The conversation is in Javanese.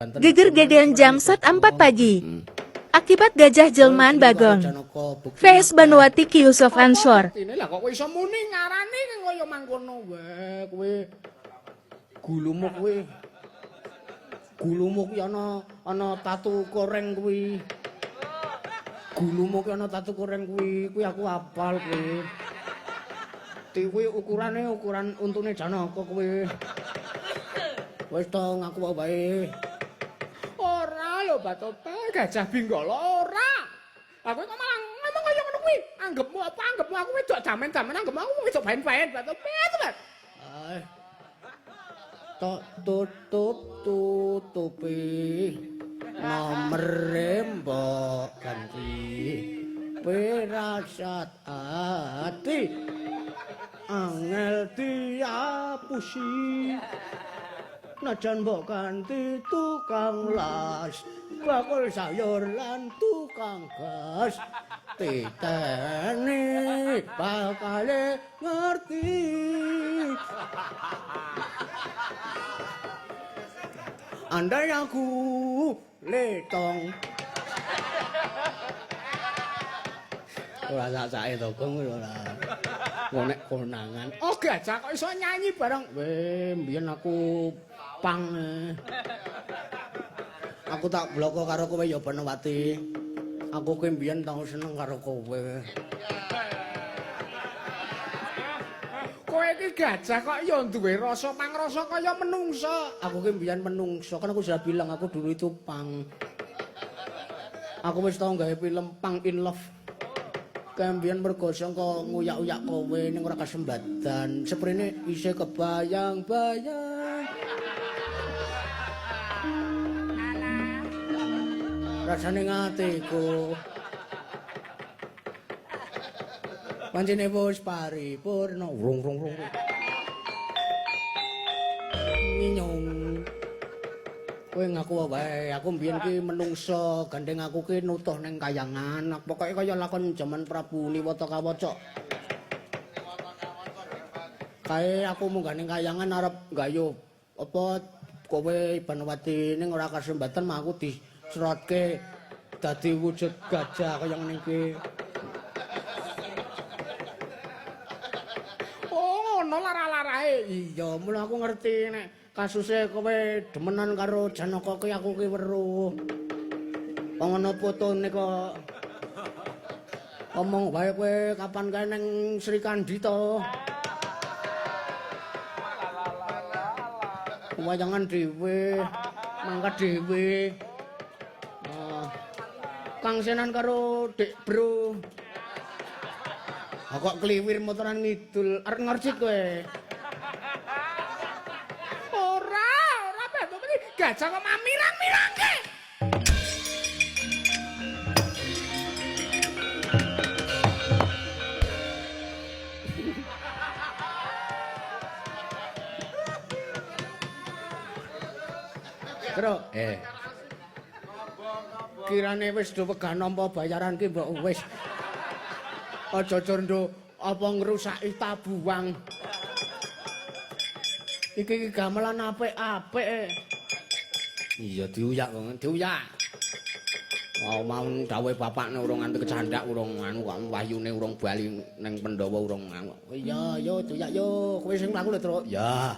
Geger gedean jam set 4 pagi. Akibat gajah jelmaan Bagong. VS Banowati Ki Yusuf Ansor. Ini lah kok kowe iso muni ngarani kaya mangkono wae kowe. Gulumu kuwi. Gulumu kuwi ana tatu koreng kuwi. Gulumu kuwi ana tatu koreng kuwi, kuwi aku hafal kuwi. Kuwi ukurane ukuran untune Janaka kuwi. Wis to ngaku wae. Ora lho Batope, gajah Benggala ora. Aku kok malah ngomong kaya ngono kuwi. Anggepmu apa? Anggepmu aku wedok damen-damen, anggepmu aku wedok baen-baen Batope, Batope. Ay. Tok tutup tutupi nomere mbok ganti pirasat ati angel diapusi najan mbok ganti tukang las bakul sayur lan tukang gas titeni bakale ngerti. Andai aku letong. Ora sak-sake to, Gong, ora. Wong nek konangan. Oh, gajah kok iso nyanyi bareng. Weh, mbiyen aku pang. Aku tak bloko karo kowe ya Banowati. Aku ki mbiyen tau seneng karo kowe. Kowe iki gajah kok ya duwe rasa pangrasa kaya menungsa. Aku ki mbiyen menungsa, kan aku sudah bilang aku dulu itu pang. Aku wis tau gawe film Pang in Love. Kae mbiyen mergo sangka nguyak-uyak kowe ning ora kasembadan. Seprene isih kebayang-bayang. Rasane ngatiku. Pancene wis paripurna. Rung rung rung. Nginyong. Kowe ngaku wae, aku mbiyen ki menungsa, gandeng aku ki nutuh ning kayangan. Pokoke kaya lakon jaman Prabu Niwata Kawaca. Kae aku munggah ning kayangan arep gayuh apa kowe Banowati ning ora kasembatan mah aku dicerotke dadi wujud gajah kaya ngene iki. Oh, ngono lara-larae. Iya, mula aku ngerti nek kasuse kowe demenan karo Janaka ki aku ki weruh. Wong ana fotone kok. Omong wae kowe kapan kae ning Srikandi to? Wayangan dhewe, mangkat dhewe. Kang Senan karo Dik Bro. Ha kok kliwir motoran ngidul, arep ngercit kowe. Ora, ora Batope iki gajah kok mamirang-mirangke. Bro, Kirane wis do wegah nampa bayaran ki mbok wis. Aja condo apa ngrusaki tabuwang. Iki ki gamelan apik-apik. Iya diuyak kok, diuyak. Mau mau dawuhe bapakne urung nganti kecandak urung anu kok wahyune urung bali ning Pandhawa urung anu. Iya, yo diuyak yo, kowe sing mlaku lho, Truk. Ya.